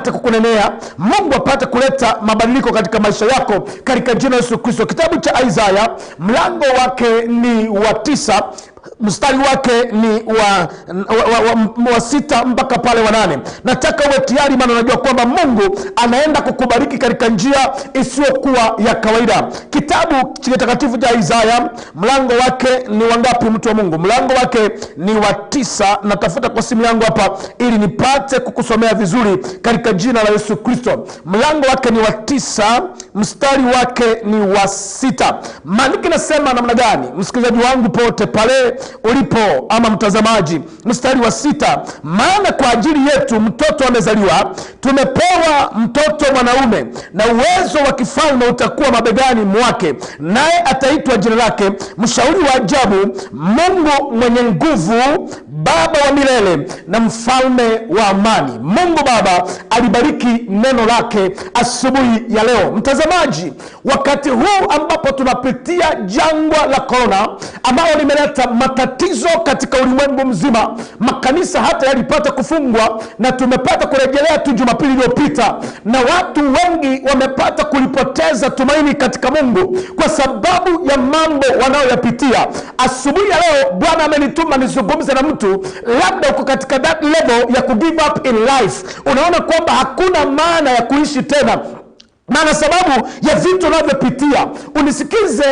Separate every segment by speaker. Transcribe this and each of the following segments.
Speaker 1: apate kukunenea, Mungu apate kuleta mabadiliko katika maisha yako katika jina la Yesu Kristo. Kitabu cha Isaya mlango wake ni wa 9, mstari wake ni wa 6 mpaka pale wa 8. Nataka uwe tayari, maana najua kwamba Mungu anaenda kukubariki katika njia isiyokuwa ya kawaida. Kitabu kitakatifu cha Isaya mlango wake ni wangapi, mtu wa Mungu? Mlango wake ni wa 9. Natafuta kwa simu yangu hapa ili nipate kukusomea vizuri katika jina la Yesu Kristo. Mlango wake ni wa 9, mstari wake ni wa 6. Maandiko nasema namna gani? Msikilizaji wangu pote pale ulipo ama mtazamaji, mstari wa 6: maana kwa ajili yetu mtoto amezaliwa, tumepewa mtoto mwanaume, na uwezo wa kifalme utakuwa mabegani mwake, naye ataitwa jina lake Mshauri wa Ajabu, Mungu Mwenye Nguvu, Baba wa Milele, na Mfalme wa Amani. Mungu Baba alibariki neno lake asubuhi ya leo. Mtazamaji, wakati huu ambapo tunapitia jangwa la corona ambalo limeleta matatizo katika ulimwengu mzima, makanisa hata yalipata kufungwa na tumepata kurejelea tu Jumapili iliyopita, na watu wengi wamepata kulipoteza tumaini katika Mungu kwa sababu ya mambo wanayoyapitia. Asubuhi ya leo Bwana amenituma nizungumze na mtu, labda uko katika that level ya ku give up in life, unaona kwamba hakuna maana ya kuishi tena maana sababu ya vitu unavyopitia. Unisikize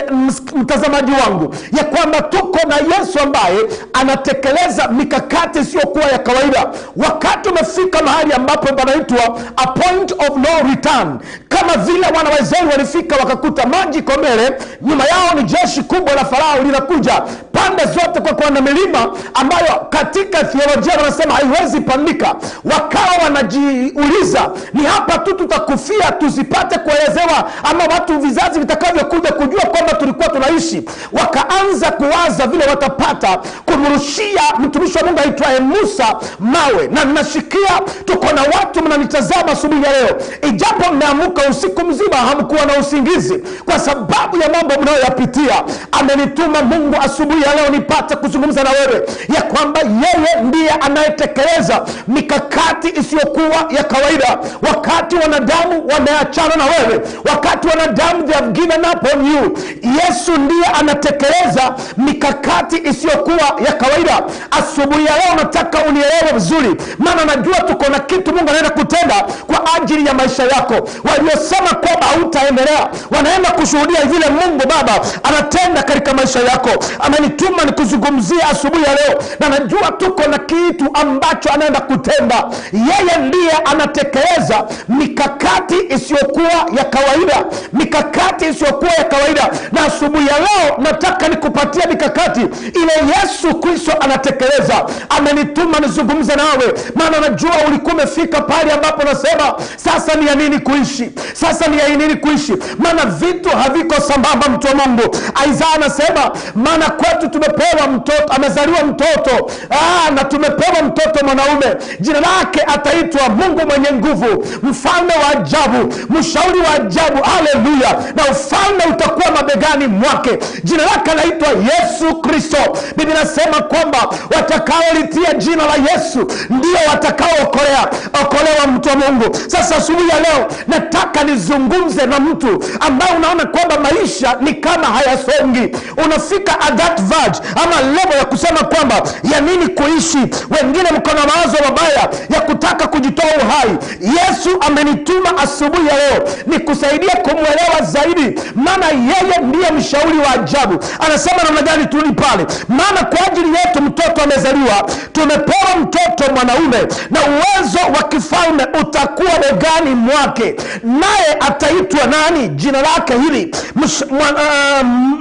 Speaker 1: mtazamaji wangu, ya kwamba tuko na Yesu ambaye anatekeleza mikakati isiyokuwa ya kawaida. Wakati umefika mahali ambapo panaitwa a point of no return, kama vile wana wa Israeli walifika wakakuta maji iko mbele, nyuma yao ni jeshi kubwa la Farao linakuja pande zote, kwa kuwa na milima ambayo katika theolojia wanasema haiwezi pandika. Wakawa wanajiuliza, ni hapa tu tutakufia tusipate kuelezewa ama watu vizazi vitakavyokuja kujua kwamba tulikuwa tunaishi. Wakaanza kuwaza vile watapata kumrushia mtumishi wa Mungu aitwaye Musa mawe. Na ninashikia tuko na watu mnanitazama asubuhi ya leo, ijapo mmeamka usiku mzima hamkuwa na usingizi kwa sababu ya mambo mnayoyapitia, amenituma Mungu asubuhi ya leo nipate kuzungumza na wewe ya kwamba yeye ndiye anayetekeleza mikakati isiyokuwa ya kawaida. Wakati wanadamu wameachana na wewe, wakati wanadamu they have given up on you, Yesu ndiye anatekeleza mikakati isiyokuwa ya kawaida. Asubuhi ya leo nataka unielewe vizuri, maana najua tuko na kitu Mungu anaenda kutenda kwa ajili ya maisha yako. Waliosema kwamba hautaendelea wanaenda kushuhudia vile Mungu Baba anatenda katika maisha yako. Amenituma nikuzungumzie asubuhi ya leo, na najua tuko na kitu ambacho anaenda kutenda. Yeye ndiye anatekeleza mikakati isiyokuwa ya kawaida, mikakati isiyokuwa ya kawaida. Na asubuhi ya leo nataka nikupatie mikakati ile Yesu Kristo anatekeleza. Amenituma nizungumze nawe, maana najua ulikuwa umefika pale ambapo nasema sasa ni ya nini kuishi, sasa ni ya nini kuishi, maana vitu haviko sambamba. Mtu wa Mungu, Isaya anasema maana kwetu tumepewa mtoto, amezaliwa mtoto, na tumepewa mtoto mwanaume, jina lake ataitwa Mungu Mwenye Nguvu, Mfalme wa Ajabu, Mshauri wa Ajabu. Haleluya! Na ufalme utakuwa mabegani mwake, jina lake anaitwa Yesu Kristo. Biblia inasema kwamba watakaolitia jina la Yesu ndio watakaookolewa, okolewa. Mtu wa Mungu, sasa asubuhi ya leo nataka nizungumze na mtu ambaye unaona kwamba maisha ni kama hayasongi, unafika at that verge ama level ya kusema kwamba ya nini kuishi. Wengine mko na mawazo mabaya ya kutaka kujitoa uhai. Yesu amenituma asubuhi ya leo nikusaidia kumwelewa zaidi, maana yeye ndiye mshauri wa ajabu. Anasema namna gani? Turudi pale, maana kwa ajili yetu mtoto amezaliwa, tumepewa mtoto mwanaume, na uwezo wa kifalme utakuwa begani mwake, naye ataitwa nani? Jina lake hili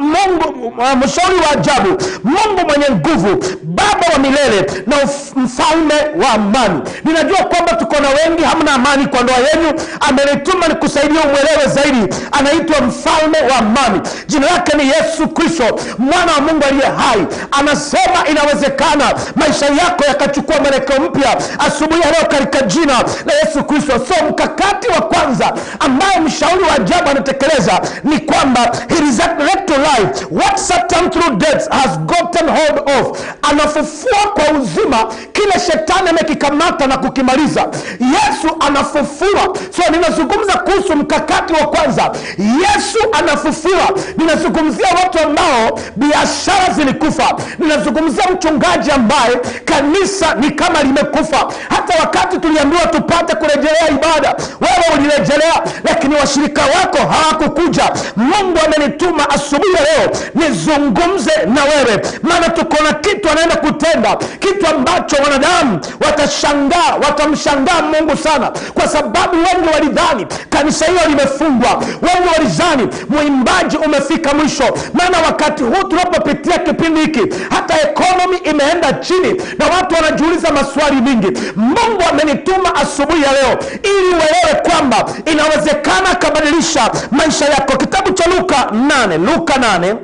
Speaker 1: Mungu Mshauri wa Ajabu, Mungu Mwenye Nguvu, Baba wa Milele, na Mfalme wa Amani. Ninajua kwamba tuko na wengi hamna amani kwa ndoa yenu. Amenituma nikusaidie umwelewe zaidi. Anaitwa Mfalme wa Amani, jina lake ni Yesu Kristo, mwana wa Mungu aliye hai. Anasema inawezekana maisha yako yakachukua mwelekeo mpya asubuhi ya leo katika jina la Yesu Kristo. So So mkakati wa kwanza ambaye mshauri wa ajabu anatekeleza ni kwamba he resurrected to life what Satan through death has gotten hold of. Anafufua kwa uzima kile shetani amekikamata na kukimaliza. Yesu anafufua. So ninazungumza kuhusu mkakati wa kwanza, Yesu anafufua. Ninazungumzia watu ambao biashara zilikufa. Ninazungumzia mchungaji ambaye kanisa ni kama limekufa. Hata wakati tuliambiwa tupate kurejelea ibada, wewe ulirejelea, lakini washirika wako hawakukuja. Mungu amenituma asubuhi ya leo nizungumze na wewe, maana tuko na kitu anaenda kutenda, kitu ambacho wanadamu watashangaa, watamshangaa Mungu sana, kwa sababu wengi walidhani kanisa hilo limefungwa, wengi walidhani mwimbaji umefika mwisho. Maana wakati huu tunapopitia kipindi hiki, hata economy imeenda chini na watu wanajiuliza maswali mingi. Mungu amenituma asubuhi ya leo ili uelewe kwamba inawezekana kabadilisha maisha yako. Kitabu cha Luka 8, Luka 8,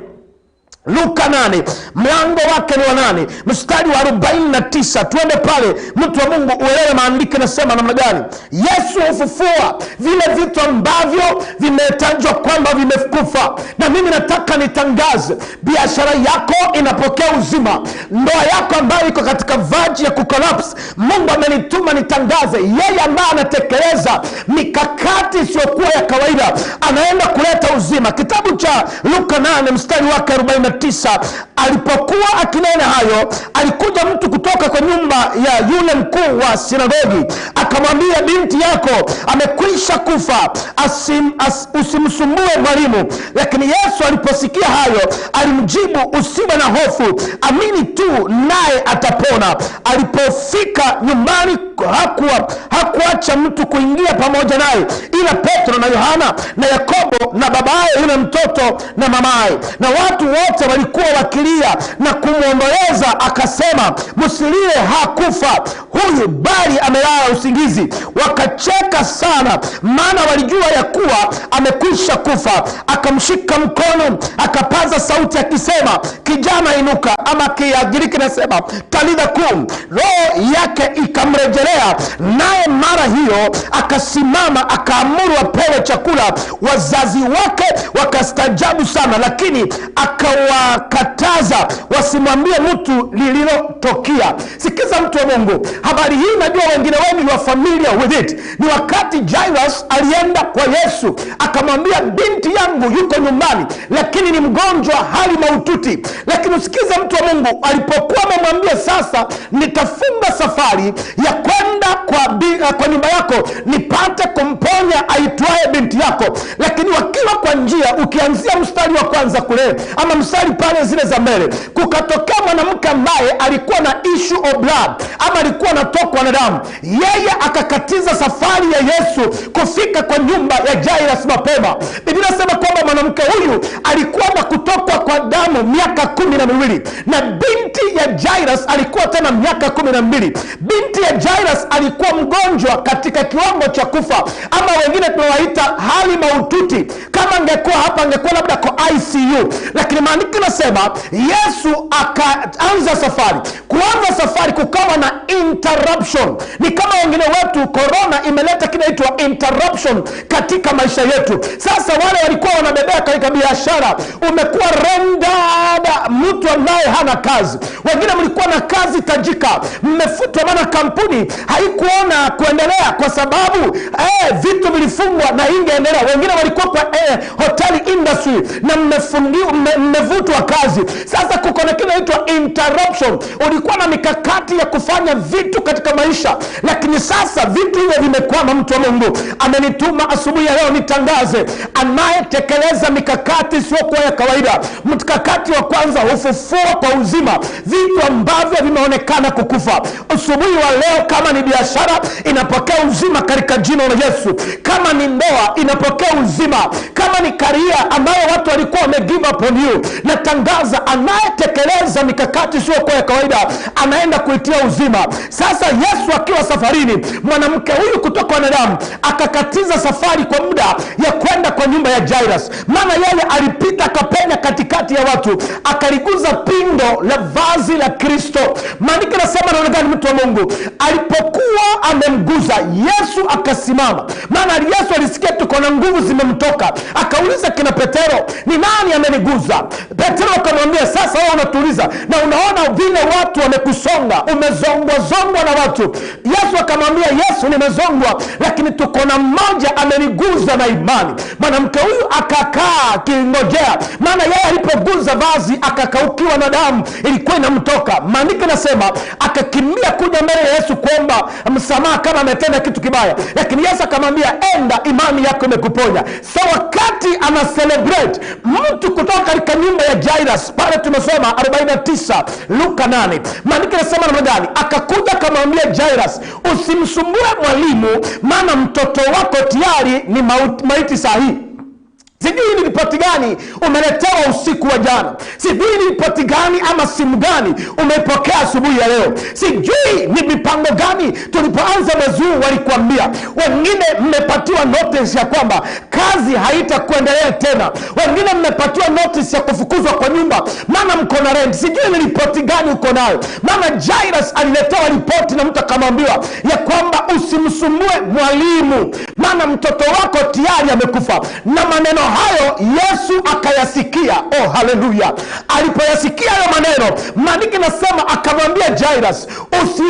Speaker 1: Luka 8 mlango wake ni wa 8 mstari wa 49. Tuende pale, mtu wa Mungu, uelewe maandiko yanasema namna gani. Yesu hufufua vile vitu ambavyo vimetajwa kwamba vimekufa. Na mimi nataka nitangaze, biashara yako inapokea uzima, ndoa yako ambayo iko katika verge ya kucollapse, Mungu amenituma nitangaze, yeye ambaye anatekeleza mikakati isiyokuwa ya kawaida anaenda kuleta uzima. Kitabu cha Luka 8 mstari wake 49, alipokuwa akinena hayo, alikuja mtu kutoka kwa nyumba ya yule mkuu wa sinagogi, akamwambia, binti yako amekwisha kufa, usimsumbue mwalimu. Lakini Yesu aliposikia hayo alimjibu, usiwe na hofu, amini tu, naye atapona. Alipofika nyumbani hakuacha mtu kuingia pamoja naye, ila Petro na Yohana na Yakobo na babaye yule mtoto na mamaye. Na watu wote walikuwa wakilia na kumwomboleza. Akasema, msilie, hakufa huyu, bali amelala usingizi. Wakacheka sana, maana walijua ya kuwa amekwisha kufa. Akamshika mkono, akapaza sauti akisema, kijana inuka. Ama Kigiriki nasema talitha kum. Roho yake ikamrejelea, naye mara hiyo akasimama, akaamuru apewe chakula. Wazazi wake wakastajabu sana, lakini akawakataza wasimwambie mtu lililotokia. Sikiza mtu wa Mungu, habari hii najua wengine wenu you are familiar with it. Ni wakati Jairus alienda kwa Yesu akamwambia, binti yangu yuko nyumbani, lakini ni mgonjwa, hali mahututi. Lakini usikize mtu wa Mungu, alipokuwa amemwambia sasa nitafunga safari ya kwenda kwa nyumba yako nipate kumponya aitwaye binti yako. Lakini wakiwa kwa njia, ukianzia mstari wa kwanza kule ama mstari pale zile za mbele, kukatokea mwanamke ambaye alikuwa na issue of blood, ama alikuwa anatokwa na damu. Yeye akakatiza safari ya Yesu kufika kwa nyumba ya Jairus mapema. Biblia inasema kwamba mwanamke huyu alikuwa na kutokwa kwa damu miaka 12, na binti ya Jairus alikuwa tena miaka 12. Binti ya Jairus alikuwa mgonjwa katika kiwango cha kufa, ama wengine tunawaita hali mahututi. Kama angekuwa hapa angekuwa labda kwa ICU. Lakini maandiko yanasema Yesu akaanza safari. Kuanza safari kukawa na interruption. Ni kama wengine wetu corona imeleta kinaitwa interruption katika maisha yetu. Sasa wale walikuwa wanabebea katika biashara, umekuwa rendered mtu ambaye hana kazi. Wengine mlikuwa na kazi tajika, mmefutwa maana kampuni haikuona kuendelea kwa sababu vitu vilifungwa na ingeendelea. Wengine walikuwa kwa hotel industry na mmevutwa kazi. Sasa kuko na kinaitwa interruption. Ulikuwa na mikakati ya kufanya vitu katika maisha, lakini sasa vitu hivyo vimekwama. Mtu wa Mungu amenituma asubuhi ya leo nitangaze, anayetekeleza mikakati isiyokuwa ya kawaida. Mkakati wa kwanza hufufua kwa uzima vitu ambavyo vimeonekana kukufa. Asubuhi wa leo, kama ni biashara inapokea uzima katika jina la Yesu. Kama ni ndoa inapokea uzima. Kama ni career ambayo watu walikuwa wame give up on you, natangaza anayetekeleza mikakati isiyokuwa ya kawaida anaenda kuitia uzima. Sasa Yesu akiwa safarini, mwanamke huyu kutoka wanadamu akakatiza safari kwa muda ya kwenda kwa nyumba ya Jairus. Maana yeye alipita akapenya katikati ya watu, akaliguza pindo la vazi la Kristo. Maandiko yanasema namna gani, mtu wa Mungu? Alipokuwa amemguza Yesu akasimama. Maana Yesu alisikia tuko na nguvu zimemtoka. Akauliza kina Petero, ni nani ameniguza? Petero akamwambia, sasa wewe unatuuliza na unaona vile watu wamekusonga, umezongwa zongwa na watu. Yesu akamwambia, Yesu, nimezongwa, lakini tuko na mmoja ameniguza na imani. Mwanamke huyu akakaa akingojea, maana yeye alipoguza vazi akakaukiwa na damu ilikuwa inamtoka. Maandiko nasema akakimbia kuja mbele ya Yesu kuomba msamaha kama ametenda kitu kibaya, lakini Yesu akamwambia, enda, imani yako imekuponya. So wakati ana celebrate, mtu kutoka katika nyumba ya Jairus, pale tumesoma 49 Luka 8, maandiko nasema namna gani? Akakuja akamwambia Jairus, usimsumbue mwalimu, maana mtoto wako tayari ni maiti sahihi. Sijui ni ripoti gani umeletewa usiku wa jana, sijui ni ripoti gani ama simu gani umeipokea asubuhi ya leo, sijui ni mipango gani tulipoanza mwezi huu walikuambia. Wengine mmepatiwa notice ya kwamba kazi haitakuendelea tena, wengine mmepatiwa notice ya kufukuzwa kwa nyumba maana mko na rent. Sijui ni ripoti gani uko nayo. Maana Jairus aliletewa ripoti na mtu akamwambiwa ya kwamba usimsumbue mwalimu, maana mtoto wako tayari amekufa. Na maneno hayo Yesu akayasikia. Oh, haleluya! Alipoyasikia hayo maneno, maandiko nasema akamwambia Jairus,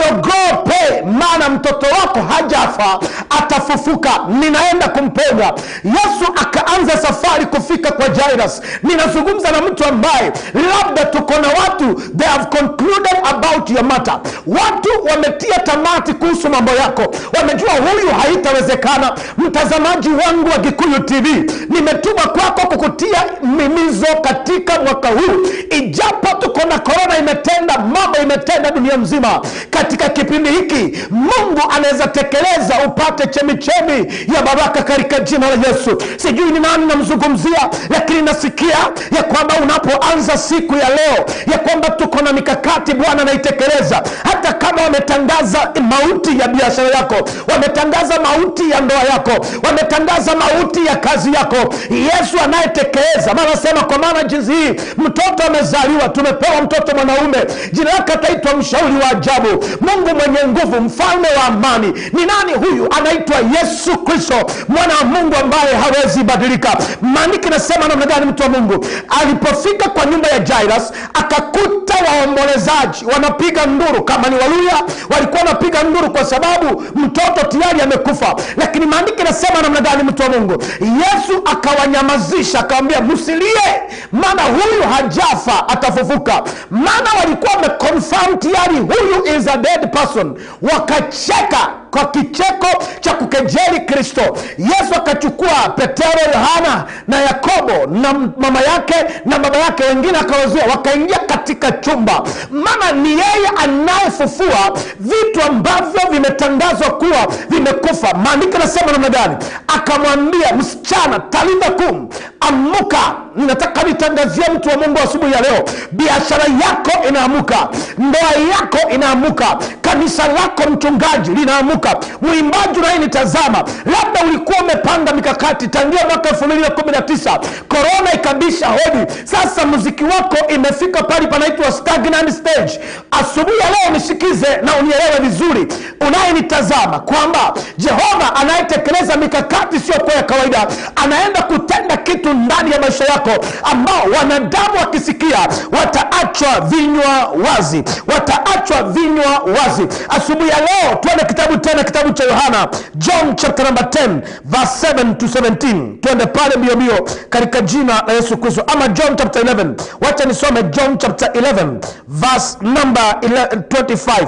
Speaker 1: usiogope, maana mtoto wako hajafa, atafufuka, ninaenda kumponya. Yesu akaanza safari kufika kwa Jairus. Ninazungumza na mtu ambaye labda tuko na watu they have concluded about your matter. Watu wametia tamati kuhusu mambo yako, wamejua huyu haitawezekana. Mtazamaji wangu wa Gikuyu TV, nimetuma kwako kukutia mimizo katika mwaka huu. Ijapo tuko na corona imetenda mambo, imetenda dunia mzima, katika kipindi hiki Mungu anaweza tekeleza upate chemichemi ya baraka katika jina la Yesu. Sijui ni nani namzungumzia, lakini nasikia ya kwamba unapoanza siku ya leo ya kwamba tuko na mikakati Bwana anaitekeleza. Hata kama wametangaza mauti ya biashara yako, wametangaza mauti ya ndoa yako, wametangaza mauti ya kazi yako, Yesu anayetekeleza. Maana sema, kwa maana jinsi hii mtoto amezaliwa, tumepewa mtoto mwanaume, jina lake ataitwa Mshauri wa Ajabu, Mungu mwenye nguvu, Mfalme wa Amani. Ni nani huyu? Anaitwa Yesu Kristo, mwana wa Mungu ambaye hawezi badilika. Maandiko nasema namna gani, mtu wa Mungu? Alipofika kwa nyumba ya Jairus akakuta waombolezaji wanapiga nduru. Kama ni Waluya walikuwa wanapiga nduru kwa sababu mtoto tayari amekufa. Lakini maandiko nasema namna gani, mtu wa Mungu? Yesu akawanyamazisha, akamwambia, msilie, maana huyu hajafa, atafufuka. Maana walikuwa wameconfirm tayari huyu is a dead person. Wakacheka kwa kicheko cha kukejeli Kristo. Yesu akachukua Petero, Yohana na Yakobo na mama yake na baba yake, wengine akawazua, wakaingia katika chumba. Maana ni yeye anayefufua vitu ambavyo vimetangazwa kuwa vimekufa. Maandiko yanasema namna gani? Akamwambia msichana, talitha kum, amuka. Ninataka nitangazie mtu wa Mungu asubuhi ya leo, biashara yako inaamuka, ndoa yako inaamuka, kanisa lako mchungaji linaamuka, mwimbaji unayenitazama, labda ulikuwa umepanga mikakati tangia mwaka 2019, corona ikabisha hodi, sasa muziki wako imefika pale panaitwa stagnant stage. Asubuhi ya leo nisikize na unielewe vizuri, unayenitazama, kwamba Jehova anayetekeleza mikakati sio kwa ya kawaida, anaenda kutenda kitu ndani ya maisha yako ambao wanadamu wakisikia wataachwa vinywa wazi, wataachwa vinywa wazi. Asubuhi ya leo tuende kitabu tena, kitabu cha Yohana, John chapter number 10 verse 7 to 17. Tuende pale mbio mbio katika jina la Yesu Kristo. Ama John chapter 11, wacha nisome John chapter 11 verse number 25.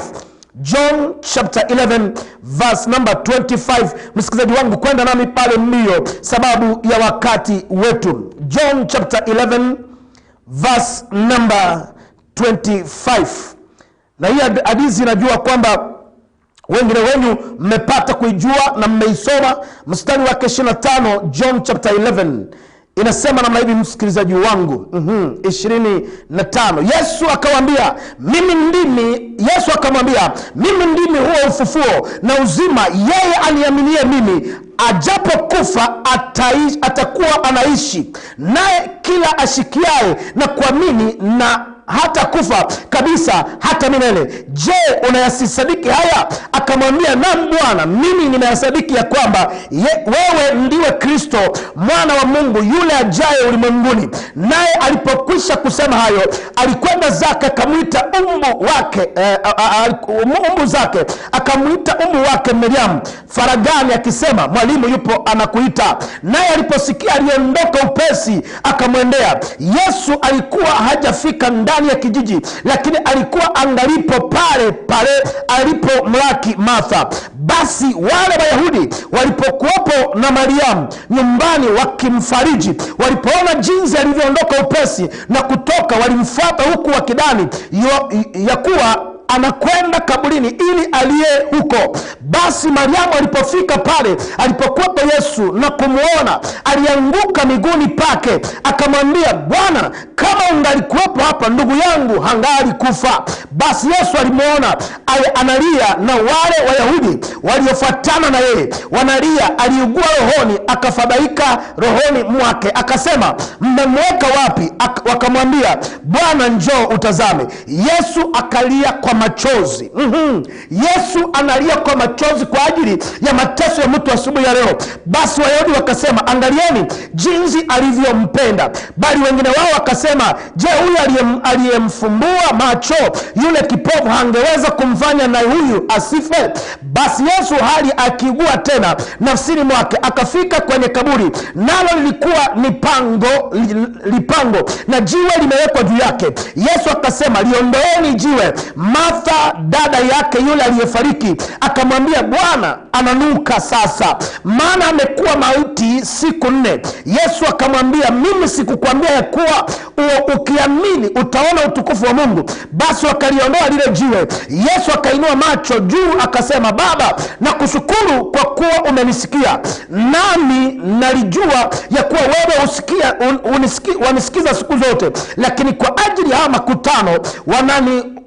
Speaker 1: John chapter 11 verse number 25. Msikilizaji wangu, kwenda nami pale mbio sababu ya wakati wetu. John chapter 11 verse number 25. Na hii hadithi najua kwamba wengine wenu mmepata kuijua na mmeisoma. Mstari wake 25, John chapter 11 inasema namna hivi, msikilizaji wangu. 25. Yesu akamwambia, mimi ndimi, Yesu akamwambia, mimi ndimi huo ufufuo na uzima, yeye aniaminie mimi Ajapokufa atakuwa anaishi, naye kila ashikiaye na kuamini na hata kufa kabisa hata milele. Je, unayasadiki haya? Akamwambia, naam Bwana, mimi ninayasadiki ya kwamba wewe ndiwe Kristo mwana wa Mungu yule ajaye ulimwenguni. Naye alipokwisha kusema hayo, alikwenda zake akamwita umbu wake umbu zake, akamwita umbu wake Miriam faragani, akisema, mwalimu yupo anakuita. Naye aliposikia aliondoka upesi akamwendea. Yesu alikuwa hajafika ndani ya kijiji, lakini alikuwa angalipo pale pale alipomlaki Martha. Basi wale Wayahudi walipokuwepo na Mariamu nyumbani wakimfariji, walipoona jinsi alivyoondoka upesi na kutoka, walimfuata huku wakidhani ya kuwa anakwenda kaburini ili aliye huko. Basi Mariamu alipofika pale alipokuwepo Yesu na kumuona, alianguka miguuni pake akamwambia, Bwana, kama ungalikuwepo hapa ndugu yangu hangali kufa. Basi Yesu alimuona analia, na wale Wayahudi waliofuatana na yeye wanalia, aliugua rohoni, akafadhaika rohoni mwake, akasema, mmemweka wapi? Wakamwambia, Bwana, njoo utazame. Yesu akalia kwa machozi. Yesu analia kwa machozi kwa ajili ya mateso ya mtu asubuhi ya leo. Basi Wayahudi wakasema, angalieni jinsi alivyompenda. Bali wengine wao wakasema, je, huyu aliyemfumbua macho yule kipofu hangeweza kumfanya na huyu asife? Basi Yesu hali akiugua tena nafsini mwake akafika kwenye kaburi, nalo lilikuwa lipango na jiwe limewekwa juu yake. Yesu akasema, liondoeni jiwe. Martha dada yake yule aliyefariki akamwambia, Bwana, ananuka sasa, maana amekuwa mauti siku 4. Yesu akamwambia, mimi sikukwambia ya kuwa ukiamini utaona utukufu wa Mungu? Basi wakaliondoa lile jiwe. Yesu akainua macho juu akasema, Baba, nakushukuru kwa kuwa umenisikia, nami nalijua ya kuwa wewe wanisikiza siku zote, lakini kwa ajili ya makutano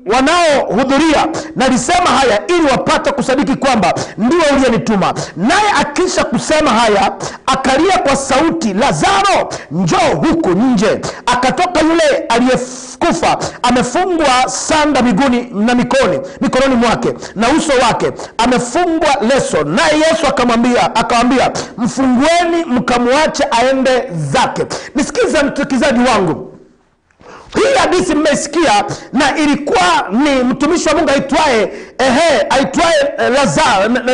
Speaker 1: wanaohudhuria nalisema haya ili wapate kusadiki kwamba ndiwe uliyenituma. Naye akisha kusema haya akalia kwa sauti, Lazaro, njoo huku nje. Akatoka yule aliyekufa amefungwa sanda miguuni na mikononi mwake, na uso wake amefungwa leso. Naye Yesu akamwambia, mfungueni mkamwache aende zake. Nisikize msikizaji wangu, hii hadithi mmesikia, na ilikuwa ni mtumishi wa Mungu aitwaye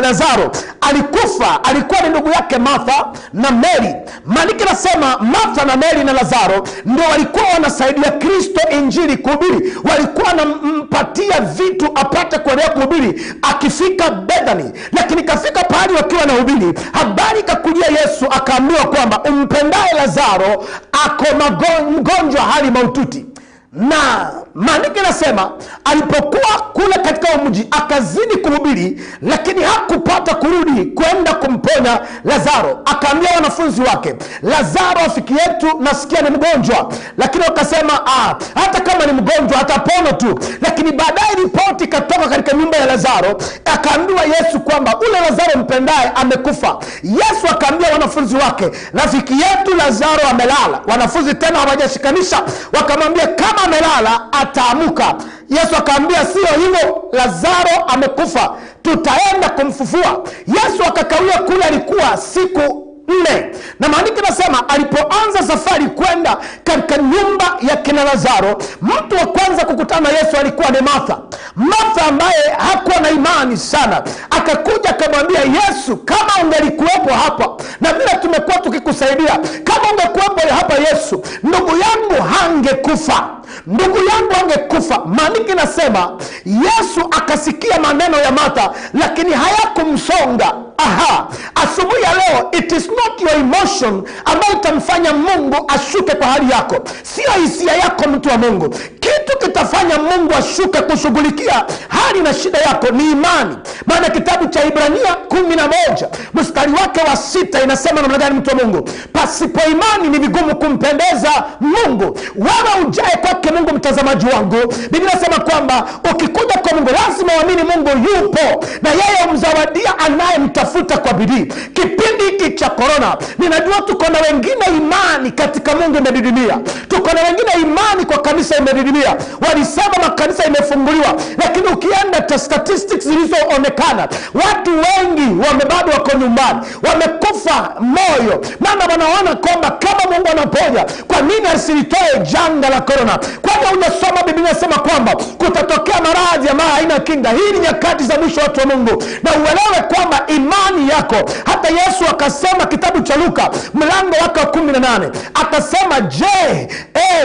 Speaker 1: Lazaro. Alikufa, alikuwa ni ndugu yake Martha na Mary. Maandiko yanasema Martha na Mary na Lazaro ndio walikuwa wanasaidia Kristo injili kuhubiri. Walikuwa wanampatia vitu apate kuendelea kuhubiri akifika Bethany. Lakini kafika pahali wakiwa wanahubiri, habari ikakujia Yesu, akaambiwa kwamba umpendaye Lazaro ako mgonjwa hali mahututi. Na maandiko yanasema alipokuwa kule katika mji akazidi kuhubiri, lakini hakupata kurudi kwenda kumponya Lazaro. Akaambia wanafunzi wake, Lazaro rafiki yetu nasikia ni mgonjwa. Lakini wakasema, hata kama ni mgonjwa atapona tu. Lakini baadaye ripoti ikatoka katika nyumba ya Lazaro, akaambiwa Yesu kwamba ule Lazaro mpendaye amekufa. Yesu akaambia wanafunzi wake, rafiki yetu Lazaro amelala. Wanafunzi tena hawajashikanisha, wakamwambia kama amelala ataamuka. Yesu akaambia, sio hivyo, Lazaro amekufa, tutaenda kumfufua. Yesu akakawia kule alikuwa siku 4. Na maandiko yanasema alipoanza safari kwenda katika nyumba ya kina Lazaro, mtu wa kwanza kukutana na Yesu alikuwa ni Martha. Martha ambaye hakuwa na imani sana, akakuja akamwambia Yesu, kama ungelikuwepo hapa, na vile tumekuwa tukikusaidia, kama ungekuwepo hapa Yesu, ndugu yangu hangekufa. Ndugu yangu angekufa. Maandiko yanasema Yesu akasikia maneno ya Martha, lakini hayakumsonga. Aha, asubuhi ya leo, it is not your emotion ambayo itamfanya Mungu ashuke kwa hali yako. Sio hisia yako, mtu wa Mungu. Kitu kitafanya Mungu ashuke kushughulikia hali na shida yako ni imani. Maana kitabu cha Ibrania 11 mstari wake wa 6 inasema namna gani, mtu wa Mungu? Pasipo imani ni vigumu kumpendeza Mungu. Wewe ujae kwake Mungu, mtazamaji wangu, Biblia inasema kwamba ukikuja kwa Mungu lazima uamini Mungu yupo, na yeye humzawadia anayemtafuta kwa bidii. Kipindi hiki hiki cha korona, ninajua tuko na wengine imani katika Mungu imedidimia, tuko na wengine imani kwa kanisa imedidimia. Walisema makanisa imefunguliwa, lakini ukienda statistics zilizoonekana, watu wengi wamebado wako nyumbani, wamekufa moyo, maana wanaona kwamba kama Mungu anaponya, kwa nini asilitoe janga la korona? Kwani unasoma Biblia inasema kwamba kutatokea maradhi ambayo haina kinga. Hii ni nyakati za mwisho, watu wa Mungu, na uelewe kwamba imani yako, hata Yesu akasema kitabu cha Luka mlango wake wa 18 akasema, je,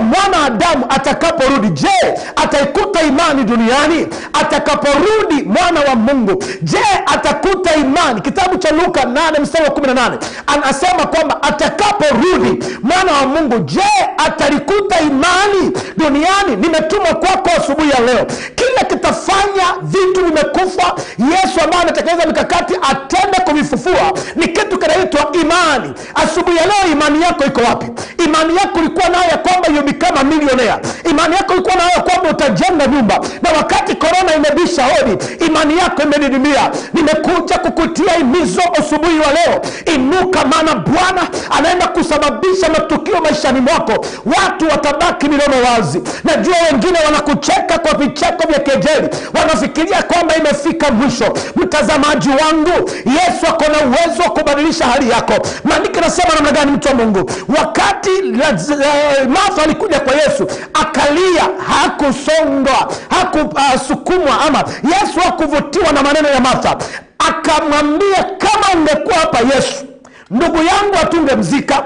Speaker 1: mwana Adamu atakaporudi, je, ataikuta imani duniani? Atakaporudi mwana wa Mungu, je, atakuta imani? Kitabu cha Luka 8 mstari wa 18 anasema kwamba atakaporudi mwana wa Mungu, je, atalikuta imani duniani? Nimetumwa kwako asubuhi ya leo, kila kitafanya vitu vimekufa, Yesu ambaye anatekeleza mikakati atende kuvifufua, ni kitu kinaitwa imani. Asubuhi ya leo, imani yako iko wapi? Imani yako ilikuwa nayo ya kwamba you become a millionaire. Imani yako ilikuwa nayo ya kwamba utajenga nyumba, na wakati korona imebisha hodi, imani yako imedidimia. Nimekuja kukutia himizo asubuhi wa leo, inuka, maana Bwana anaenda kusababisha matukio maishani mwako. Watu watabaki midomo wazi. Najua wengine wanakucheka kwa vicheko vya kejeli, wanafikiria kwamba imefika mwisho. Mtazamaji wangu, Yesu ako na uwezo wa kubadilisha hali yako. Maandiko yanasema namna gani, mtu wa Mungu? Wakati Martha alikuja kwa Yesu akalia, hakusongwa, hakusukumwa, ama Yesu hakuvutiwa na maneno ya Martha. Akamwambia, kama ungekuwa hapa Yesu, ndugu yangu hatungemzika.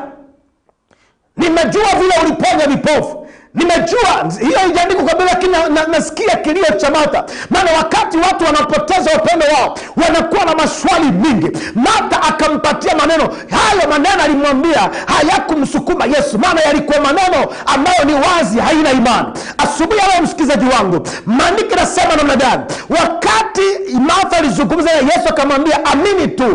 Speaker 1: Nimejua vile uliponya vipofu, nimejua hiyo haijaandikwa kwa Biblia, lakini nasikia kilio cha Martha. Maana wakati watu wanapoteza upendo wao wanakuwa na maswali mingi. Martha akampatia maneno hayo, maneno alimwambia hayakumsukuma Yesu, maana yalikuwa maneno ambayo ni wazi haina imani. Asubuhi ya leo, msikilizaji wangu, maandiko yanasema namna gani? Wakati Martha alizungumza na Yesu akamwambia, amini tu